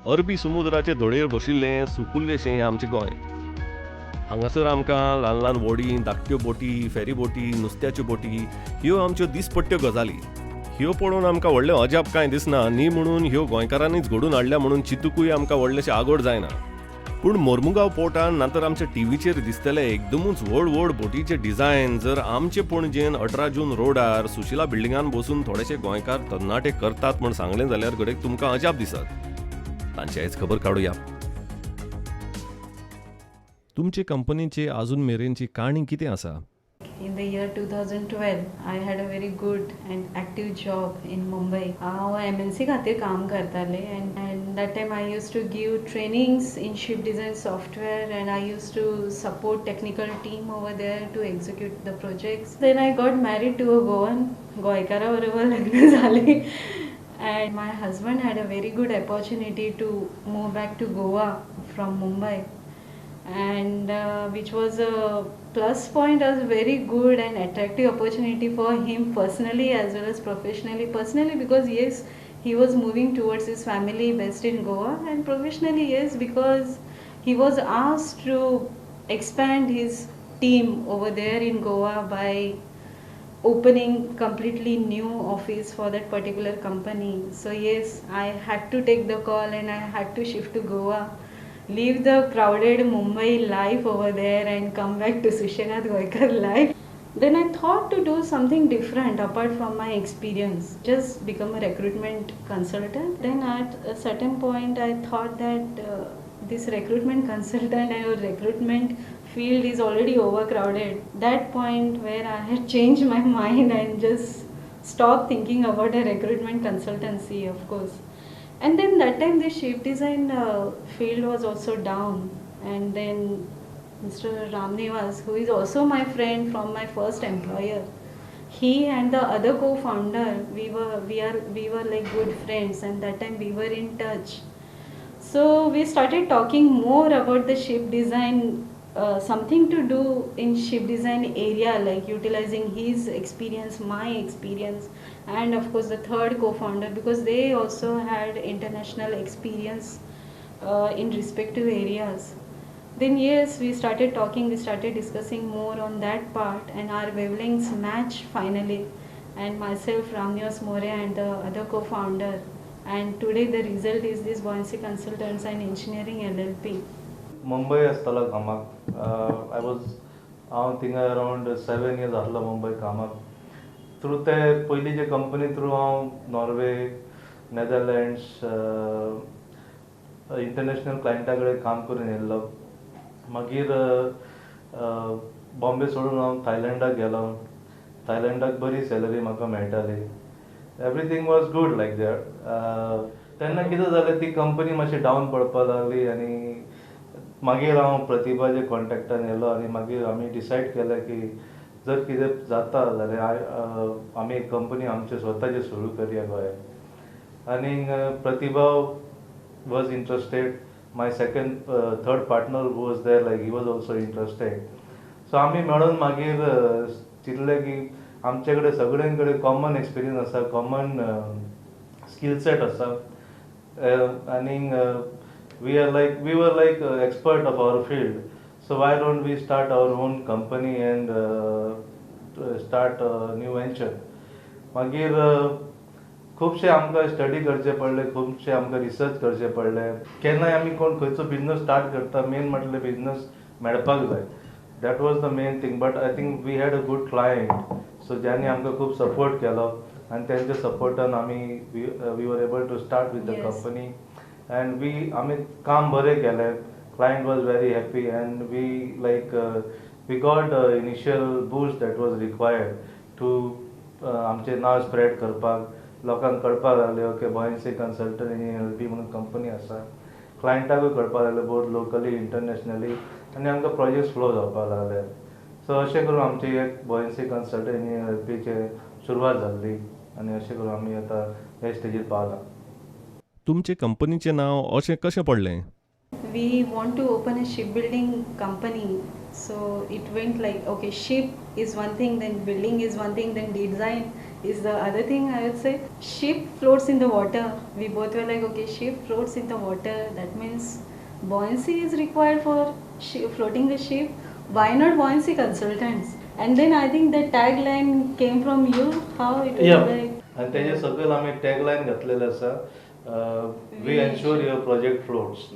अरबी समुद्राचे धडयेर बशिल्लें सुपुल्लेशें हें आमचें गोंय. हांगासर आमकां ल्हान ल्हान व्हडीं, धाकट्यो बोटी, फेरी बोटी, नुस्त्याच्यो बोटी ह्यो आमच्यो दिसपट्ट्यो गजाली. ह्यो पळोवन आमकां व्हडलें अजाप कांय दिसना न्ही म्हणून ह्यो गोंयकारांनीच घडून हाडल्या म्हणून चिंतुकूय आमकां व्हडलेशें आगोड जायना. पूण मोर्मुगांव पोर्टान नातर आमच्या टिवीचेर दिसतले एकदमूच व्हड व्हड बोटीचे डिझायन जर आमचे पणजेन 18 जून रोडार सुशिला बिल्डिंगान बसून थोडेशे गोंयकार तरणाटे करतात म्हूण सांगलें जाल्यार घडये तुमकां अजाप दिसत. तांची आयज खबर काडुया. तुमचे कंपनीची अजून मेरेनची काणी कितें आसा? In the year 2012, I had a very good and active job in Mumbai. हांव एमएनसी खातीर काम करतालें and that time I used to give trainings in ship design software and I used to support technical team over there to execute the projects. Then I got married to a Goan. गोंयकारा बरोबर लग्न जालें and my husband had a very good opportunity to move back to Goa from Mumbai, and which was a plus point, was very good and attractive opportunity for him personally as well as professionally. Personally because, yes, he was moving towards his family based in Goa, and professionally, yes, because he was asked to expand his team over there in Goa by opening completely new office for that particular company. So yes, I had to take the call and I had to shift to Goa, leave the crowded Mumbai life over there and come back to Sushegad Goikar life. Then I thought to do something different apart from my experience, just become a recruitment consultant. Then at a certain point, I thought that this recruitment consultant and recruitment field is already overcrowded. That point where I had changed my mind and just stopped thinking about a recruitment consultancy, of course. And then that time the ship design field was also down, and then Mr. Ramnivas, who is also my friend from my first employer, he and the other co-founder, we were like good friends, and that time we were in touch. So we started talking more about the ship design, something to do in ship design area, like utilizing his experience, my experience, and of course the third co-founder, because they also had international experience in respective areas. Then yes, we started talking, we started discussing more on that part, and our wavelengths match finally. And myself, Ramniwas More, and the other co-founder. And today the result is this Buoyancy Consultants and Engineering LLP. Mumbai आसतालो कामाक. I was हांव थिंगा around 7 years आसलो मुंबय कामाक. Through ते पयलींचे company through हांव Norway, Netherlands, international क्लायंटा कडेन काम करून येयल्लो. मागीर बॉम्बे सोडून हांव थायलंडाक गेलो. थायलंडाक बरी सॅलरी म्हाका मेळटाली. Everything was good like that. तेन्ना कितें जालें, ती कंपनी मातशी डावन पडपाक लागली आनी मागीर हांव प्रतिभाच्या कॉन्टेक्टान येयलो आनी मागीर आमी डिसायड केलें की जर कितें जाता जाल्यार आमी एक कंपनी आमचे स्वताची सुरू करया गोंयांत. आनी Pratibha was interested, my second, third partner was there, like he was also interested. So आमी मेळून मागीर चिंतलें की आमचे कडेन सगळ्यां कडेन कॉमन एक्सपिरियन्स आसा, कॉमन स्कील सेट आसा आनी we were like expert of our field, so why don't we start our own company and start new venture? मागीर खुबशे आमकां स्टडी करचे पडले, खुबशे आमकां रिसर्च करचे पडले. केन्नाय आमी कोण खंयचो बिजनस स्टार्ट करता, मेन म्हटल्यार बिजनस मेळपाक जाय. That was the main thing, but I think we had a good client, so ज्यांनी आमकां खूब सपोर्ट केलो आनी तेंच्या सपोर्टान आमी we were able to start with the company and we आमी काम बरें केलें. Client was very happy and we like we got initial boost that was required to आमचें नांव स्प्रेड करपाक. लोकांक कळपाक लागलें, ओके, बॉयन्सी कन्सल्टंट एलएलपी म्हणून कंपनी आसा. क्लायंटाकूय कळपाक लागलें, बोथ लोकली, इंटरनॅशनली, आनी आमकां प्रोजेक्ट्स फ्लो जावपाक लागले. सो अशें करून आमची एक बॉयन्सी कन्सल्टंट एलएलपीचे सुरवात जाल्ली आनी अशें करून आमी आतां हे स्टेजीर पावला. तुमचे कंपनीचें नांव अशें कशें पडलें? We want to open a shipbuilding company, so it went like, okay, ship is one thing, then building is one thing, then design is the other thing I would say. Ship floats in the water. We both were like, okay, ship floats in the water, that means buoyancy is required for floating the ship. Why not buoyancy consultants? And then I think the tagline came from you. How it was like? आनी तेजे सकयल आमी tagline घातलेले आसा, we ensure your project floats.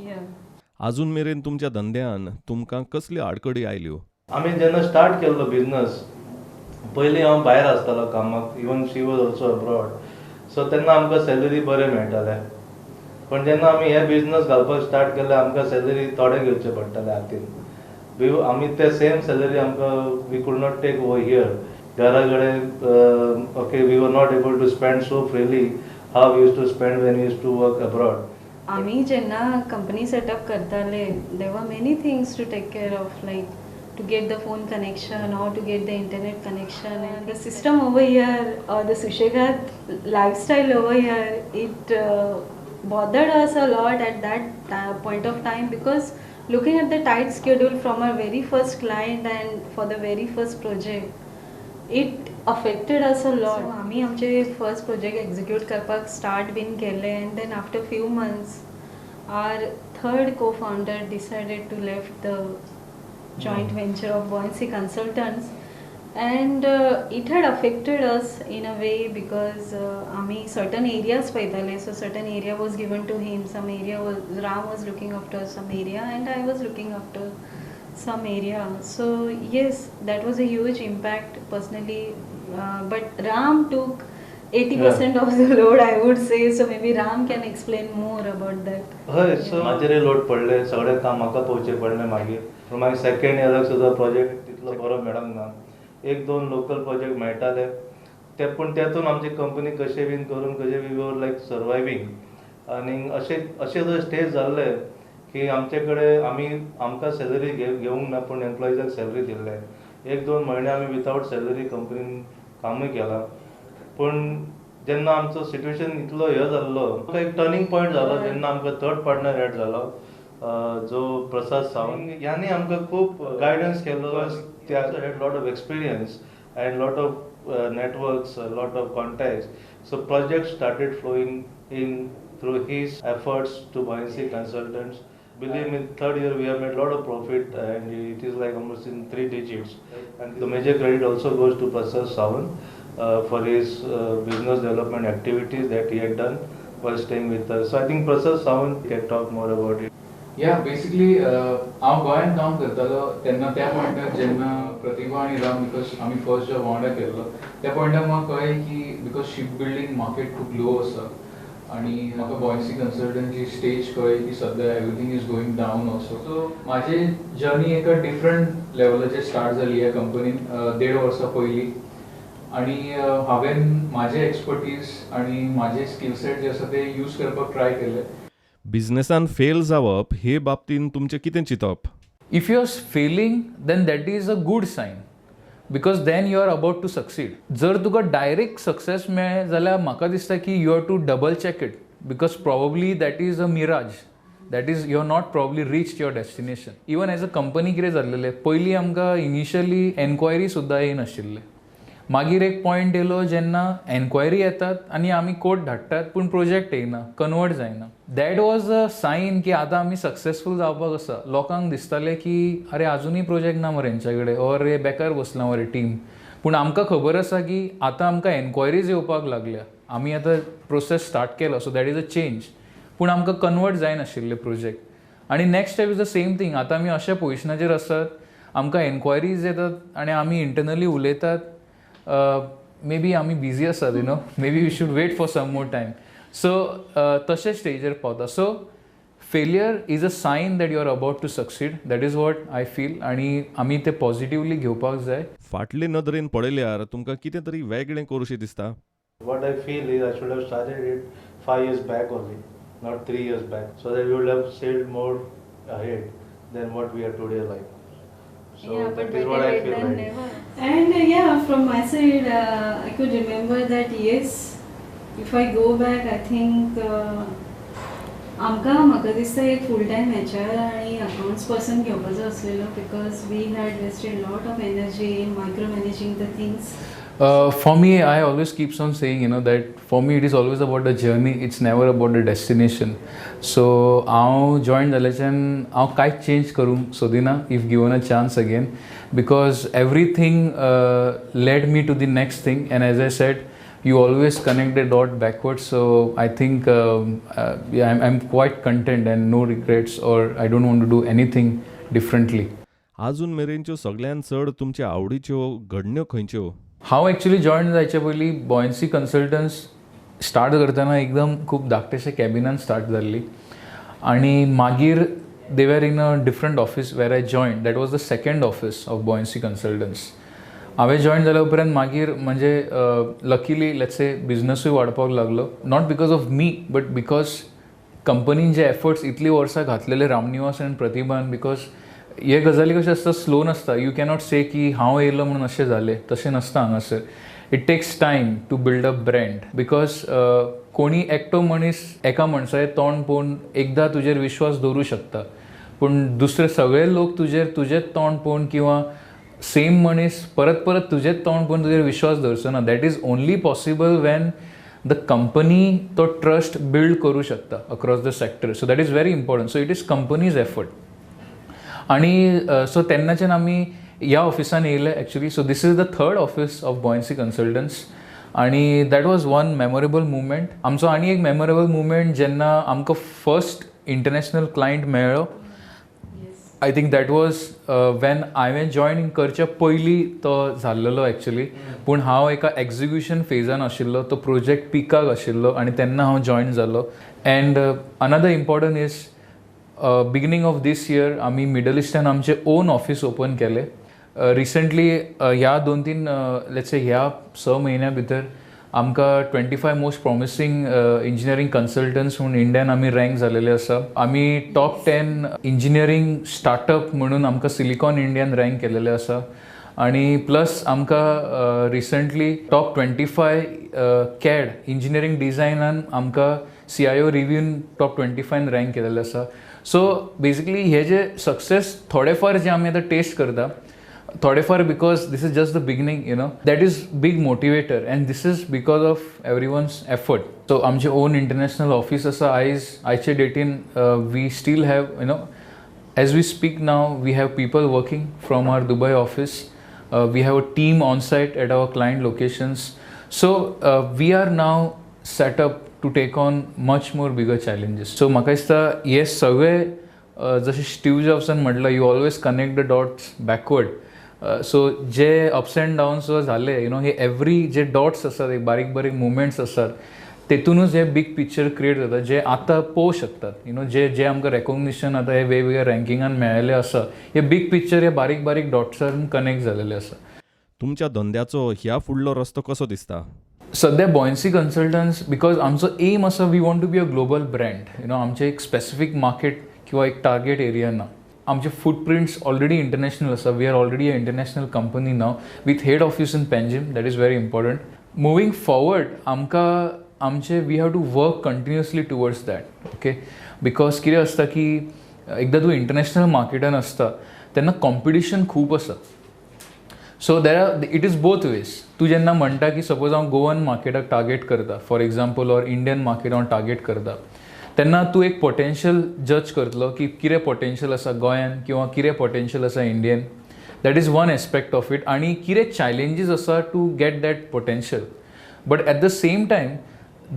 अजून मेरेन तुमच्या धंद्यान तुमकां कसल्यो आडखळी आयल्यो? आमी जेन्ना स्टार्ट केल्लो बिजनस, पयलीं हांव भायर आसतालो कामाक, even she was also abroad, so तेन्ना आमकां सॅलरी बरें मेळटालें. पण जेन्ना आमी हे बिजनस घालपाक स्टार्ट केलें, आमकां सॅलरी थोडे घेवचे पडटाले हातीन. आमी ते सेम सॅलरी आमकां we could not take over here. घरा कडेन, okay, we were not able to spend so freely how used to spend when used to work abroad. आमी जेन्ना कंपनी सेटअप करताले, there were many things to take care of, like to get the phone connection or to get the internet connection, and the system over here or the सुशेगाद lifestyle over here, it bothered us a lot at that point of time, because looking at the tight schedule from our very first client and for the very first project, it affected us a lot. So, आमी आमचे first project execute करपाक start बीन केले, and then after few months our third co-founder decided to left the joint venture of Buoyancy Consultants, and it had affected us in a way, because आमी certain areas पळयताले, so certain area was given to him, some area was Ram was looking after some area, and I was looking after some area. So yes, that was a huge impact personally, but Ram took 80% of the load, I would say. So maybe Ram can explain more about that. हय, so म्हाजेरय load पडले, सगळें काम म्हाका पळोवचें पडलें मागीर. पूण मागीर सेकेंड इयराक सुद्दां प्रोजेक्ट तितलो बरो मेळोंक ना. एक दोन लोकल प्रोजेक्ट मेळटाले ते, पूण तेतून आमची कंपनी कशें बीन करून कशें we were like surviving. आनी अशें अशें जर स्टेज जाल्ले की आमचे कडेन आमी आमकां सॅलरी घेवंक ना, पूण एम्प्लॉइजाक सॅलरी दिल्ले. एक दोन म्हयने आमी विदावट सॅलरी कंपनीन कामूय केलां. पूण जेन्ना आमचो सिट्युएशन इतलो हे जाल्लो, एक टर्निंग पॉयंट जालो जेन्ना आमकां थर्ड पार्टनर एड जालो, जो प्रसाद सावंत. ह्यांनी आमकां खूब गायडन्स केलो. ते had lot of experience and lot of networks, lot of contacts. So project started flowing in through his efforts to Buoyancy Consultants. Believe me, third year we have made lot of profit, and it is like almost in 3 digits. And the major credit also goes to Prasad Sawant for his business development activities that he had done while staying with us. So I think Prasad Sawant can talk more about it. Yeah, basically, हांव गोंयांत काम करतालो तेन्ना त्या पॉयंटार जेन्ना प्रतिभा आनी Ram, because आमी first job वांगडा केल्लो त्या पॉयंटार म्हाका कळ्ळें की because ship building market खूब लो आसा, आनी म्हाका बॉयन्सी कन्सल्टंटची स्टेज कळ्ळी की सद्या everything is going down also. So म्हाजी जर्नी एका डिफरंट लेवलाचेर स्टार्ट जाली ह्या कंपनीन 1.5 वर्सां पयलीं, आनी हांवें म्हाजे एक्सपर्टीज आनी म्हाजे स्किल सेट जे आसा ते यूज करपाक ट्राय केले. बिझनेसान फेल जावप हे बाबतीन तुमचें कितें चिंतप? If you are failing then that is a good sign, because then you are about to succeed. जर तुका डायरेक्ट सक्सेस मेळ्ळें जाल्यार म्हाका दिसता की you have to double check it, because probably that is a mirage, that is you are not probably reached your destination. Even as a company कितें जाल्लें, पयलीं आमकां इनिशियली एन्क्वायरी सुद्दां येयनाशिल्ले. मागीर एक पॉयंट येयलो जेन्ना एन्क्वायरी येतात आनी आमी कोट धाडटात पूण प्रोजेक्ट येयना, कन्वर्ट जायना. That was a sign की आतां आमी सक्सेसफूल जावपाक आसा. लोकांक दिसतालें की अरे आजुनूय प्रोजेक्ट ना मरे हेंच्या कडेन, ऑर हे बेकार बसलां मरे टीम. पूण आमकां खबर आसा की आतां आमकां एन्क्वायरीज येवपाक लागल्या, आमी आतां प्रोसेस स्टार्ट केलो, so that is a change. पूण आमकां कन्वर्ट जायनाशिल्ले प्रोजेक्ट. आनी next step is the same thing. आतां आमी अशा पोजिशनाचेर आसात, आमकां एन्क्वायरीज येतात आनी आमी इंटरनली उलयतात, मे बी आमी बिजी आसात, you know, maybe we should wait for some more time. So तशे स्टेजीर पावता. So failure is a sign that you are about to succeed, that is what I feel, आनी आमी ते positively घेवपाक जाय. फाटले नदरेन पळयल्यार तुमकां कितें तरी वेगळें करूंशें दिसता? What I feel is I should have started it 5 years back only, not 3 years back, so that we would have sailed more ahead than what we are today like. So yeah, but that is what I feel like. Never. And yeah, from my side, I could remember that yes, if I go back, I think आमकां म्हाका दिसता एक full time H R आनी accounts person घेवपाचो आसलेलो, because we had wasted lot of energy in micro managing the things. For me, I always keeps on saying that for me it is always about the journey. It's never about the destination. So हांव join जाल्याच्यान हांव कांयच change करूंक सोदिना if given a chance again, because everything led me to the next thing, and as I said, you always connect the dot backwards. So I think yeah, I'm quite content and no regrets, or I don't want to do anything differently. आजून मेरेनच्यो सगळ्यान चड तुमच्या आवडीच्यो घडण्यो खंयच्यो? हांव actually join जायचे पयलीं buoyancy consultants start करतना एकदम खूब धाकटेशे कॅबिनान स्टार्ट जाल्ली आनी मागीर they were in a different office where I join. That was the second office of Buoyancy Consultants. हांवें जॉयन जाल्या उपरांत मागीर म्हणजे लकीली let's say बिजनसूय वाडपाक लागलो, not because of me but because कंपनीन जे एफर्ट्स इतलीं वर्सां घातलेले रामनिवास आनी प्रतिभान, because हे गजाली कशें आसता, स्लो नासता. You cannot से की हांव येयलो म्हणून अशें जालें, तशें नासता हांगासर. It takes time to build a brand, because कोणी एकटो मनीस एका मनशाचें तोंड पळोवन एकदां तुजेर विश्वास दवरूं शकता, पूण दुसरे सगळे लोक तुजेर तुजेंच तोंड पळोवन किंवा सेम मनीस परत परत तुजेंच तोंड पळोवन तुजेर विश्वास दवरचो ना. That is only possible when the company तो ट्रस्ट बिल्ड करूं शकता across the sector. So that is very important. So it is company's effort. आणि सो तेन्नाच्यान आमी ह्या ऑफिसान येयले actually. So this is the third office of Buoyancy Consultants आणि that was one memorable moment. आमचो आनी एक मेमोरेबल मुवमेंट जेन्ना आमकां फर्स्ट इंटरनॅशनल क्लायंट मेळ्ळो. I think that was when हांवें जॉयन करच्या पयलीं तो जाल्लेलो एक्चुली, पूण हांव एका एक्जिक्युशन फेजान आशिल्लो, तो प्रोजेक्ट पिकाक आशिल्लो आनी तेन्ना हांव जॉयन जालो. And another important is beginning of this year आमी मिडल इस्टान आमचे ओन ऑफिस ओपन केले रिसंटली. ह्या दोन तीन, let's say ह्या 6 म्हयन्या भितर आमकां 25 most promising engineering consultants म्हणून इंडियान आमी रँक जालेले आसा. आमी टॉप 10 इंजिनियरींग स्टार्टअप म्हणून आमकां सिलिकॉन इंडियान रँक केलेले आसा आणि प्लस आमकां recently top 25 CAD engineering डिझायनान आमकां सीआयओ रिव्यून टॉप 25 रँक केलेले आसा. सो बेजिकली हे जे सक्सेस थोडे फार जे आमी आतां टेस्ट करता थोडेफार, because this is just the beginning, that is big motivator and this is because of everyone's effort. So आमचे ओन इंटरनॅशनल ऑफिस आसा. आयज आयचे डेटीन we still have, as we speak now, we have people working from our Dubai office. We have a team on site at our client locations. So we are now set up to take on much more bigger challenges. So म्हाका दिसता हे सगळे जशें Steve जॉब्सान म्हटलं, you always connect the dots backward. So J ups and downs जाले, you know hey every J dots आसात, एक बारीक बारीक मुवमेंट्स आसात, तेतूनच हे बीग पिक्चर क्रिएट जाता जे आतां पळोवंक शकतात. You know जे जे आमकां रेकोग्निशन आतां हे वेगवेगळ्या रँकिंगान मेळ्ळेले आसा, हे बीग पिक्चर हे बारीक बारीक डॉट्सान कनेक्ट जालेले आसा. तुमच्या धंद्याचो ह्या फुडलो रस्तो कसो दिसता? सध्या बॉयन्सी कन्सल्टन्स, because आमचो एम आसा, we want to be a global brand. आमचें एक स्पेसिफीक मार्केट किंवा एक टार्गेट एरिया ना. आमचे फुटप्रिंट्स ऑलरेडी इंटरनॅशनल आसा. We are already a international company now with head office in Panjim. That is very important. Moving forward आमकां आमचे we have to work continuously towards that, okay, because कितें आसता की एकदां तूं इंटरनॅशनल मार्केटान आसता तेन्ना कॉम्पिटिशन खूब आसा. So there are it is both ways. तूं जेन्ना म्हणटा की सपोज हांव गोवन मार्केटाक टार्गेट करता, for example, or Indian market हांव टार्गेट करता, तेन्ना तूं एक पोटेन्शियल जज करतलो की कितें पोटेन्शियल आसा गोंयान किंवा कितें पोटेन्शियल आसा Indian. That is one aspect of it. आनी कितें चॅलेंजीस आसा to get that potential. But at the same time,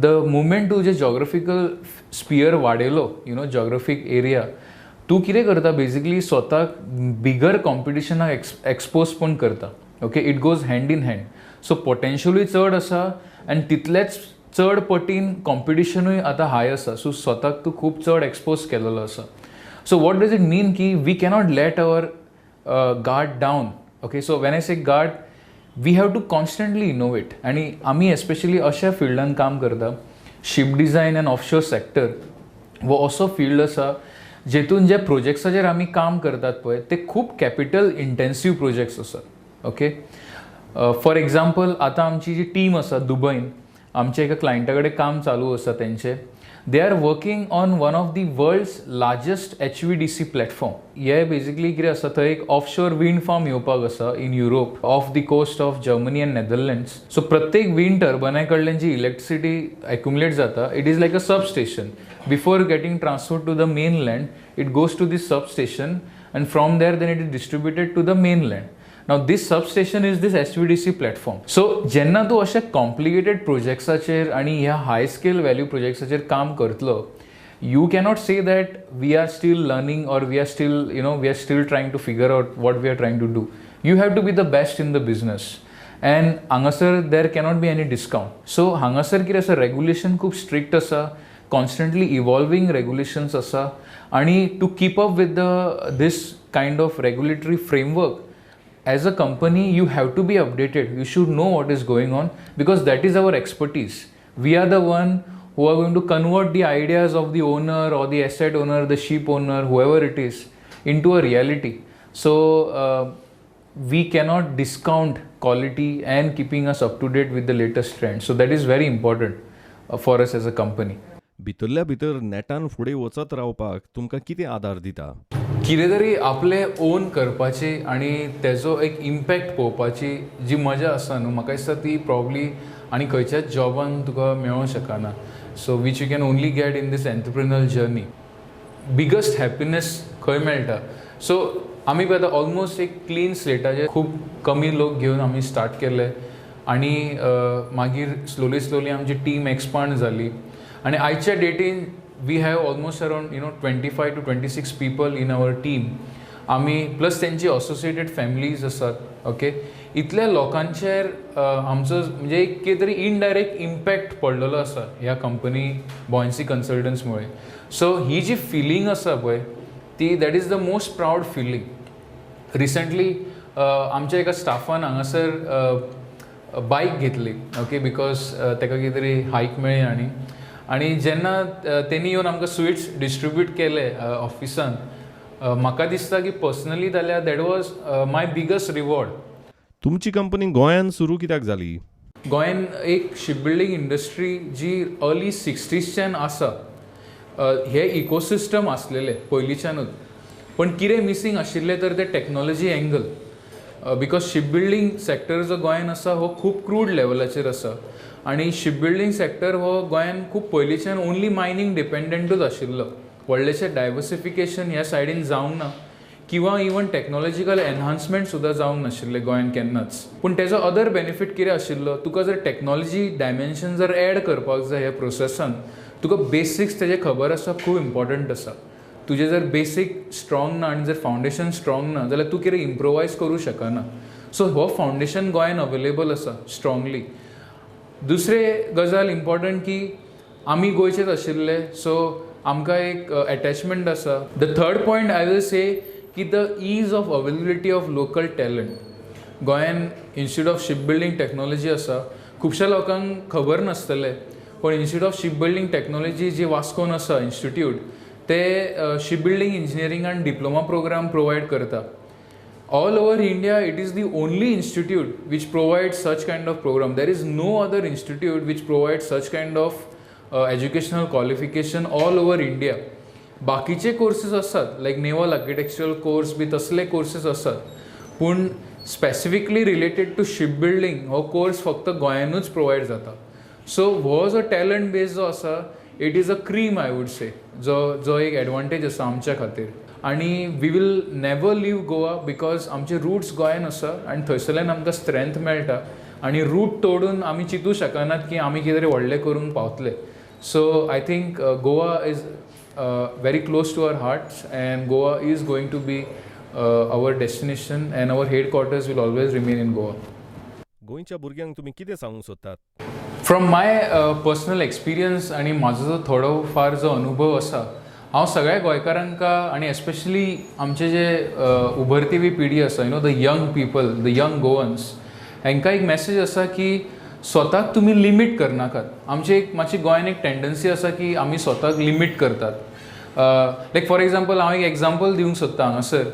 the moment तूं जे जॉग्रफिकल स्पियर वाडयलो, you know geographic area, तूं कितें करता, बेजिकली स्वताक बिगर कॉम्पिटिशनाक एक्सपोज पण करता. Okay, it goes hand in hand. So पोटेन्शियलूय चड आसा आनी तितलेच चड पटीन कॉम्पिटिशनूय आतां हाय आसा. सो स्वताक तूं खूब चड एक्सपोज केलेलो आसा. So what does it mean की we cannot let our guard down. Okay, so when I say guard, we have to constantly innovate. आनी आमी एस्पेशली अशा फिल्डान काम करता, ship design and offshore sector हो असो फिल्ड आसा जेतून जे प्रोजेक्ट्साचेर आमी काम करतात पळय, ते खूब कॅपिटल इंटेन्सीव प्रोजेक्ट्स आसात. ओके, फॉर एग्जाम्पल, आतां आमची जी टीम आसा दुबयन, आमच्या एका क्लायंटा कडेन काम चालू आसा तेंचें. They are working on one of the world's largest HVDC platform. हे बेजिकली कितें आसा, थंय एक ऑफशोर विंड फार्म येवपाक आसा in Europe, off the coast of Germany and Netherlands. So प्रत्येक विंड टर्बाना कडल्यान जी इलेक्ट्रिसिटी एक्युमुलेट जाता, it is like a sub station. Before getting transfer to the mainland, it goes to this sub station and from there then it is distributed to the mainland. Now this substation is this HVDC platform. So जेन्ना तूं अशे complicated प्रोजेक्ट्साचेर आनी ह्या हाय scale value प्रोजेक्ट्साचेर काम करतलो, you cannot say that we are still learning or we are still, you know, we are still trying to figure out what we are trying to do. You have to be the best in the business and हांगासर there cannot be any discount. So हांगासर कितें आसा, regulation खूब strict आसा, constantly इवॉल्वींग regulations आसा आनी to keep up with the this kind of regulatory framework, as a company you have to be updated. You should know what is going on because that is our expertise. We are the one who are going to convert the ideas of the owner or the asset owner, the ship owner, whoever it is, into a reality. So we cannot discount quality and keeping us up to date with the latest trends. So that is very important for us as a company. भितरल्या भितर नेटान फुडें वचत रावपाक तुमकां कितें आदार दिता? कितें तरी आपलें ओन करपाची आनी तेजो एक इम्पॅक्ट पळोवपाची जी मजा आसा न्हू, म्हाका दिसता ती प्रॉब्ली आनी खंयच्याच जॉबान तुका मेळोंक शकना. So which you can only get in this entrepreneurial journey. Biggest happiness खंय मेळटा? सो आमी पळय आतां ऑलमोस्ट एक क्लीन स्लेटाचेर खूब कमी लोक घेवन आमी स्टार्ट केले आनी मागीर स्लोली स्लोली आमची टीम एक्सपांड जाली आनी आयच्या डेटीन we have almost around 25 to 26 people in our team. आमी प्लस तेंची असोसिएटेड फॅमिलीज आसात. ओके, इतल्या लोकांचेर आमचो म्हणजे एक कितें तरी इनडायरेक्ट इम्पॅक्ट पडलेलो आसा ह्या कंपनी बॉयन्सी कन्सल्टंट्समुळे. सो ही जी फिलींग आसा पळय ती, that is the most proud feeling. Recently आमच्या एका स्टाफान हांगासर बायक घेतली, ओके, because ताका कितें तरी हायक मेळ्ळी आनी आनी जेन्ना तेणी येवन आमकां स्विट्स डिस्ट्रिब्यूट केले ऑफिसान, म्हाका दिसता की पर्सनली जाल्यार that was my biggest reward. तुमची कंपनी गोंयांत सुरू कित्याक जाली? गोंयान एक शिप बिल्डींग इंडस्ट्री जी अर्ली सिक्स्टीजच्यान आसा, हे इकोसिस्टम आसलेले पयलींच्यानूच, पण कितें मिसींग आशिल्लें तर तें technology angle. Because ship building sector जो गोंयान आसा हो खूब क्रूड लेवलाचेर आसा आनी शिप बिल्डींग सेक्टर हो गोंयान खूब पयलींच्यान ओनली मायनींग डिपेंडंटूच आशिल्लो. व्हडलेशें डायवर्सिफिकेशन ह्या सायडीन जावंक ना किंवा इवन टॅक्नोलॉजिकल एनहान्समेंट सुद्दां जावंक नाशिल्लें गोंयान केन्नाच. पूण तेजो अदर बेनिफीट कितें आशिल्लो, तुका जर टॅक्नोलॉजी डायमेन्शन जर एड करपाक जाय ह्या प्रोसेसान, तुका बेसिक्स तेजें खबर आसप खूब इम्पोर्टंट आसा. तुजें जर बेसीक स्ट्रॉंग ना आनी जर फावंडेशन स्ट्रॉंग ना जाल्यार तूं कितें इम्प्रोवायज करूं शकना. सो हो फावंडेशन गोंयान अवेलेबल आसा स्ट्रॉंगली. दुसरें गजाल इम्पोर्टंट की आमी गोंयचेच आशिल्ले, सो आमकां एक एटॅचमेंट आसा. The third point I will say की the ease of availability of local talent. गोंयान Institute of Ship Building Technology आसा, खुबश्या लोकांक खबर नासतलें, पण Institute of Ship Building Technology जी वास्कोन आसा इन्स्टिट्यूट, ते शिप बिल्डींग इंजिनियरिंगान डिप्लोमा प्रोग्राम प्रोवायड करता. All over India it is the only institute which provides such kind of program. There is no other institute which provides such kind of educational qualification all over India. बाकीचे courses आसात लायक naval architectural course बी तसले courses आसात, पूण specifically related to ship building हो course फक्त गोंयानूच provide जाता. So हो जो टॅलंट बेस जो आसा, it is a cream, I would say, जो जो एक एडवांटेज आसा आमच्या खातीर. आनी we will never leave Goa because आमचे रुट्स गोंयान आसा आनी थंयसरल्यान आमकां स्ट्रेंथ मेळटा आनी रूट तोडून आमी चिंतूं शकनात की आमी कितें तरी व्हडलें करूंक पावतले. So I think Goa is very close to our hearts and Goa is going to be our destination and our headquarters will always remain in Goa. गोंयच्या भुरग्यांक तुमी कितें सांगूंक सोदतात? फ्रॉम my personal experience आनी म्हाजो जो थोडो फार जो अनुभव आसा, हांव सगळ्या गोंयकारांक आनी एस्पेशली आमचे जे उभरती बी पिढी आसा, the young people, the young Goans, हांकां एक मॅसेज आसा की स्वताक तुमी लिमीट करनाकात. आमची एक मातशी गोंयान एक टेंडन्सी आसा की आमी स्वताक लिमीट करतात. लायक फॉर एग्जाम्पल, हांव एक एग्जाम्पल दिवंक सोदता हांगासर.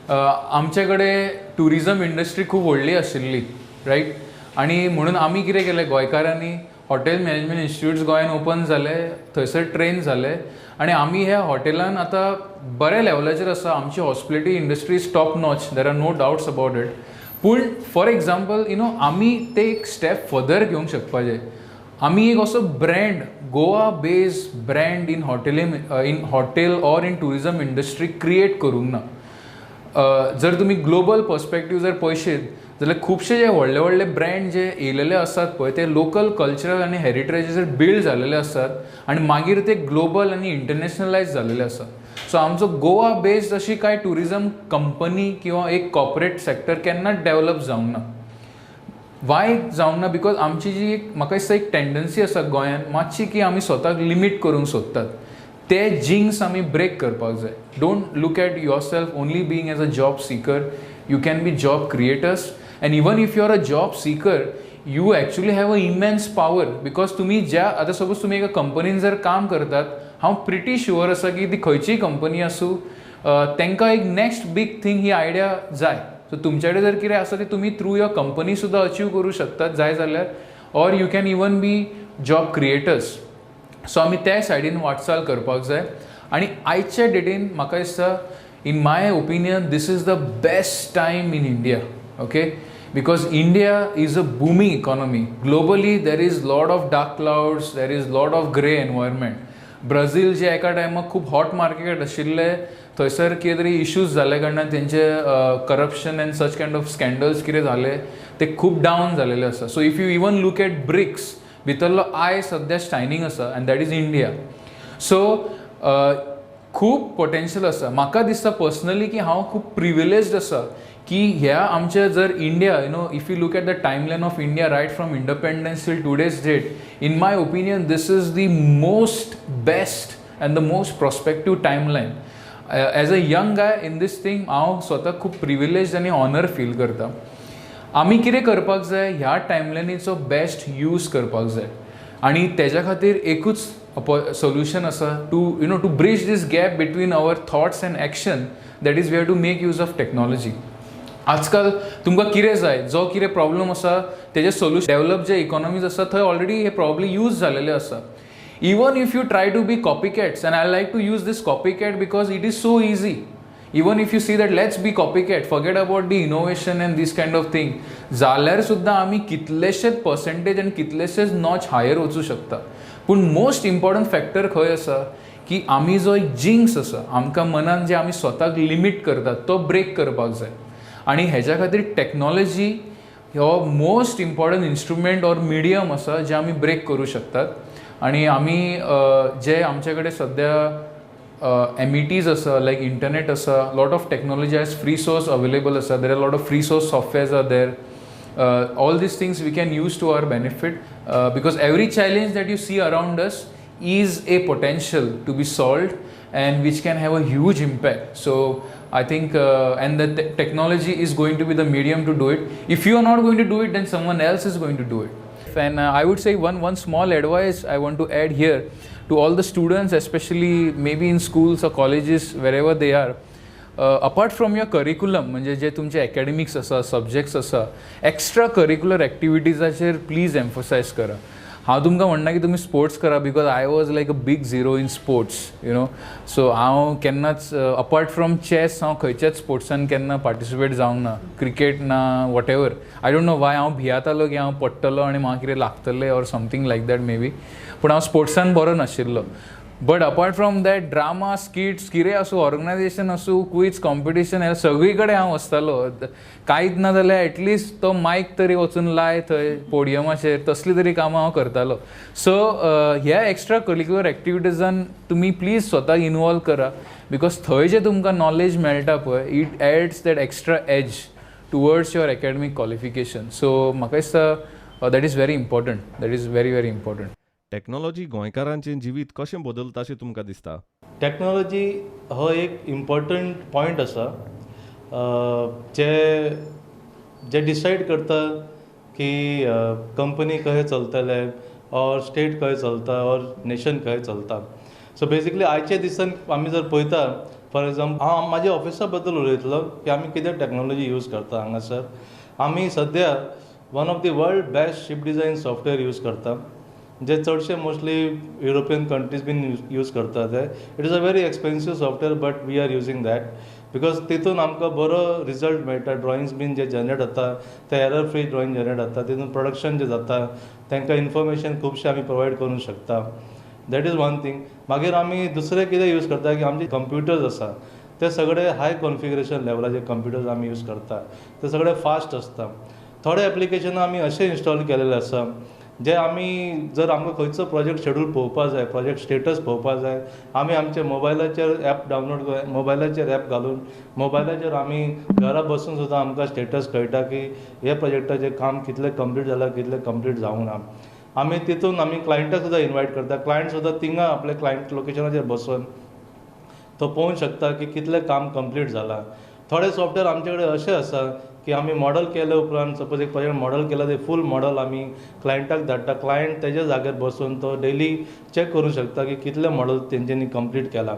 आमचे कडेन ट्युरिजम इंडस्ट्री खूब व्हडली आशिल्ली, रायट? आनी म्हणून आमी कितें केलें गोंयकारांनी, हॉटेल मॅनेजमेंट इन्स्टिट्यूट्स गोंयान ओपन जाले, थंयसर ट्रेन जाले आनी आमी ह्या हॉटेलान आतां बऱ्या लेवलाचेर आसा. आमची hospitality industry is top notch, there are no doubts about it. पूण फॉर एग्जाम्पल you know आमी ते एक स्टेप फर्दर घेवंक शकपाचें. आमी एक असो brand, Goa based brand in hotel or in tourism industry create करूंक ना. जर तुमी ग्लोबल पर्सपेक्टीव जर पळयशीत जाल्यार खुबशे जे व्हडले व्हडले ब्रँड जे येयलेले आसात पळय ते लोकल कल्चरल आनी हेरिटेजीचेर बिल्ड जालेले आसात आनी मागीर ते ग्लोबल आनी इंटरनॅशनलायज जालेले आसात. सो आमचो गोवा बेस्ड अशी कांय ट्युरिजम कंपनी किंवा एक कॉर्पोरेट सेक्टर केन्नाच डेवलप जावंक ना. वाय जावंक ना? Because आमची जी एक म्हाका दिसता एक टेंडन्सी आसा गोंयांत मातशी की आमी स्वताक लिमीट करूंक सोदतात. ते जिंक्स आमी ब्रेक करपाक जाय. Don't look at yourself only being as a job seeker. You can be job creators, and even if you are a job seeker you actually have a immense power. Because तुमी ज्या आतां suppose तुमी एका कंपनीन जर काम करतात, हांव प्रिटी शुअर आसा की ती खंयचीय कंपनी आसूं तांकां एक नेक्स्ट बीग थींग ही आयडिया जाय. सो तुमचे कडेन जर कितें आसा तें तुमी थ्रू your company सुद्दां अचीव करूं शकतात जाय जाल्यार, or you can even be job creators. So आमी त्या सायडीन वाटचाल करपाक जाय. आनी आयच्या डेटीन म्हाका दिसता in my opinion this is the best time in India. Okay, because India is a booming economy. Globally there is lot of dark clouds, there is lot of grey environment. Brazil जे एका टायमाक खूब hot market आशिल्लें थंयसर कितें तरी issues जाले कारणान तेंचे corruption and such kind of scandals कितें जाले ते खूब डावन जालेले आसा. So if you even look at BRICS भितरलो I सद्या शायनींग आसा and that is India. So खूब पोटेन्शियल आसा. म्हाका दिसता पर्सनली की हांव खूब प्रिविलेज्ड आसा की ह्या आमच्या जर India you know if you look at the timeline of India right from independence till today's date, in my opinion this is the most best and the most prospective timeline. As a young guy in this thing हांव स्वता खूब privileged आनी owner feel करता. आमी कितें करपाक जाय, ह्या टायमलायनीचो बेस्ट यूज करपाक जाय आनी तेज्या खातीर एकूच सोल्युशन आसा to you know to bridge this gap between our thoughts and action, that is we have to make use of technology. आजकाल तुमकां कितें जाय, जो कितें प्रॉब्लम आसा तेजें सोल्युशन डेवलप जे इकॉनॉमीज आसा थंय ऑलरेडी हे प्रॉब्ली यूज जालेले आसा. Even if you try to be copycats, and I like to use this copycat because it is so easy. Even if you see that let's be copycat, forget about the innovation and this kind of thing, जाल्यार सुद्दां आमी कितलेशेच percentage आनी कितलेशेच notch higher वचूं शकता. पूण most important factor खंय आसा की आमी जो एक जिंक्स आसा आमकां मनान जे आमी स्वताक लिमीट करतात तो ब्रेक करपाक जाय. आनी हेज्या खातीर टॅक्नोलॉजी हो most important instrument or medium आसा जे आमी ब्रेक करूं शकतात. आनी आमी जे आमचे कडेन सद्या एमईटीज आसा, लायक इंटरनेट आसा, lot of technology as free source available आसा, there are lot of free source softwares are there. All these things we can use to our benefit because every challenge that you see around us is a potential to be solved and which can have a huge impact. So I think and the technology is going to be the medium to do it. If you are not going to do it, then someone else is going to do it. And I would say one small advice I want to add here to all the students, especially maybe in schools or colleges, wherever they are, apart from your curriculum, म्हणजे जे तुमचे academics आसा, subjects आसा, extra curricular activitiesाचेर please emphasize करा. हांव तुमकां म्हणना की तुमी स्पोर्ट्स करा, because I was like a big zero in sports, you know. So हांव केन्नाच अपार्ट फ्रॉम चॅस हांव खंयच्याच स्पोर्ट्सान केन्ना पार्टिसिपेट जावंक ना, क्रिकेट ना, whatever. I don't know why, हांव भियेतालो की हांव पडटलो आनी म्हाका कितें लागतलें or something like that maybe, पूण हांव स्पोर्ट्सान बरो नाशिल्लो. But apart from that drama, skits, कितें आसूं, ऑर्गनायझेशन आसूं, क्वीज कॉम्पिटिशन, ह्या सगळी कडेन हांव वचतालो. कांयच ना जाल्यार एटलिस्ट तो मायक तरी वचून लाय थंय पोडियमाचेर, तसलीं तरी कामां हांव करतालो. सो ह्या एक्स्ट्रा करिक्युलर एक्टिविटीजान तुमी प्लीज स्वताक इनवॉल्व करा, because थंय जें तुमकां नॉलेज मेळटा पळय, it adds that extra edge towards your academic qualification. So म्हाका दिसता that is very important, that is very very important. Technology गोंयकारांचें जिवीत कशें बदलता अशें तुमकां दिसता? टॅक्नोलॉजी हो एक इम्पॉर्टंट पॉयंट आसा जे जे डिसायड करता की कंपनी कशें चलतले ऑर स्टेट कशें चलता ऑर नेशन कशें चलता. सो बेजिकली आयच्या दिसान आमी जर पळयता, फॉर एग्जाम्पल हांव म्हाज्या ऑफिसा बद्दल उलयतलो की आमी कितें टॅक्नोलॉजी यूज करता हांगासर. आमी सद्या one of the world best ship design software use करता. जे चडशे मोस्टली युरोपियन कंट्रीज बीन यूज करता ते. It is a very expensive software, but we are using that because तितून आमकां बरो रिजल्ट मेळटा. ड्रॉइंग्स बीन जे जनरेट जाता ते एरर फ्री ड्रॉइंग जनरेट जाता. तितून प्रोडक्शन जें जाता तांकां इन्फॉर्मेशन खुबशें आमी प्रोवायड करूंक शकता. That is one thing. मागीर आमी दुसरें कितें यूज करता की आमचे कंप्युटर्स आसा ते सगळे हाय कॉन्फिगरेशन लेवलाचे कंप्युटर्स आमी यूज करता. ते सगळे फास्ट आसता. थोडे एप्लिकेशनां आमी अशें इन्स्टॉल केलेले आसा जे आमी जर आमकां खंयचो प्रोजेक्ट शेड्यूल पळोवपा जाय, प्रोजेक्ट स्टेटस पळोवपा जाय, आमी आमच्या मोबायलाचेर एप डावनलोड, मोबायलाचेर एप घालून मोबायलाचेर आमी घरा बसून सुद्दां आमकां स्टेटस कळटा की हे प्रोजेक्टाचें काम कितलें कंप्लीट जालां, कितलें कंप्लीट जावंक ना. आमी तितून आमी क्लायंटाक सुद्दां इनवायट करता. क्लायंट सुद्दां थिंगा आपल्या क्लायंट लोकेशनाचेर बसून तो पळोवंक शकता की कितलें काम कंप्लीट जालां. थोडे सॉफ्टवेअर आमचे कडेन अशें आसा की आमी मॉडल केले उपरांत, सपोज एक प्रोजेक्ट मॉडल केला, ते फूल मॉडल आमी क्लायंटाक धाडटा. क्लायंट तेज्या जाग्यार बसून तो डेली चॅक करूंक शकता की कितलें मॉडल तेंच्यांनी कंप्लीट केलां.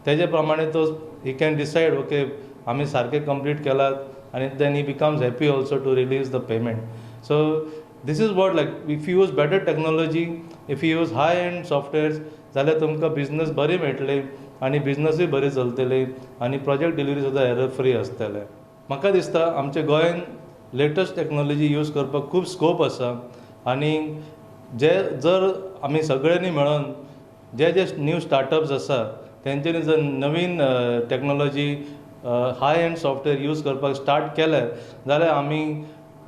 तेजे प्रमाणे तो he can decide, okay, आमी सारकें कंप्लीट केलां, आनी then he becomes happy also to release the payment. So this is what, like, if you use better technology, if you use high end softwares, जाल्यार तुमकां बिजनस बरी मेळटली आनी बिजनसूय बरी चलतली आनी प्रोजेक्ट डिलिवरी सुद्दां एरर फ्री आसतले. म्हाका दिसता आमच्या गोंयान लेटस्ट टॅक्नोलॉजी यूज करपाक खूब स्कोप आसा आनी जे जर आमी सगळ्यांनी मेळोन जे जे न्यू स्टार्टअप्स आसा तेंच्यांनी जर नवीन technology, high end software use करपाक स्टार्ट केलें जाल्यार आमी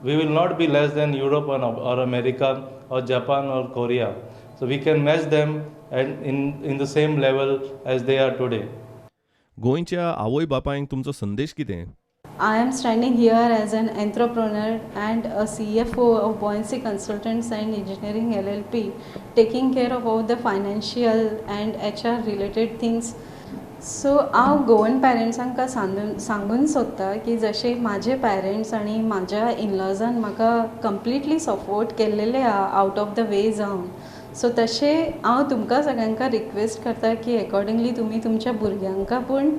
we will not be less than Europe or America or Japan or Korea. So we can match them and in the same level as they are today. गोंयच्या आवय बापायंक तुमचो संदेश कितें? I am standing here as an entrepreneur and a CFO of Buoyancy Consultants and Engineering LLP, taking care of all the financial and HR related things. So हांव Goan पॅरंट्सांक सांगून सोदता की जशे म्हाजे पॅरंट्स आनी म्हाज्या इनलॉजान म्हाका कंप्लिटली सपोर्ट केल्लेले आहा आवट ऑफ the वे जावन, सो तशें हांव तुमकां सगळ्यांक रिक्वेस्ट करता की एकॉर्डिंगली तुमी तुमच्या भुरग्यांक पूण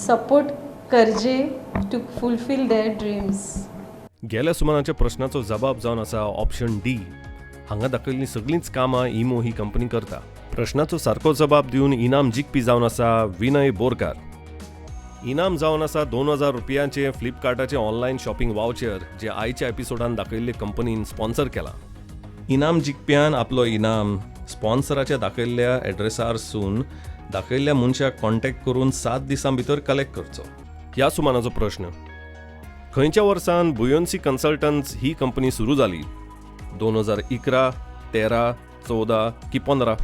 सपोर्ट करचे टू फुलफील there dreams. गेल्या सुमानाच्या प्रश्नाचो जबाब जावन आसा ऑप्शन डी. हांगा दाखयल्लीं सगळींच कामां इमो ही कंपनी करता. प्रश्नाचो सारको जबाब दिवन इनाम जिखपी जावन आसा विनय बोरकार. इनाम जावन आसा 2000 रुपयांचे फ्लिपकार्टाचें ऑनलायन शॉपिंग वावचर, जे आयच्या एपिसोडान दाखयल्ले कंपनीन स्पॉन्सर केलां. इनाम जिखप्यान आपलो इनाम स्पॉन्सराच्या दाखयल्ल्या एड्रेसार सून दाखयल्ल्या मनशाक कॉन्टॅक्ट करून 7 दिसां भितर कलेक्ट करचो. ह्या सुमानाचो प्रश्न: खंयच्या वर्सान बुयोन्सी कन्सल्टन्स ही कंपनी सुरू जाली? 2011, 13, 14 की 15?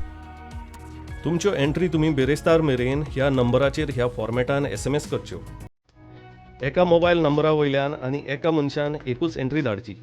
तुमच्यो एंट्री तुमी बिरेस्तार मेरेन ह्या नंबराचेर ह्या फॉर्मेटान एसएमएस करच्यो. एका मोबायल नंबरा वयल्यान आनी एका मनशान एकूच एंट्री धाडची.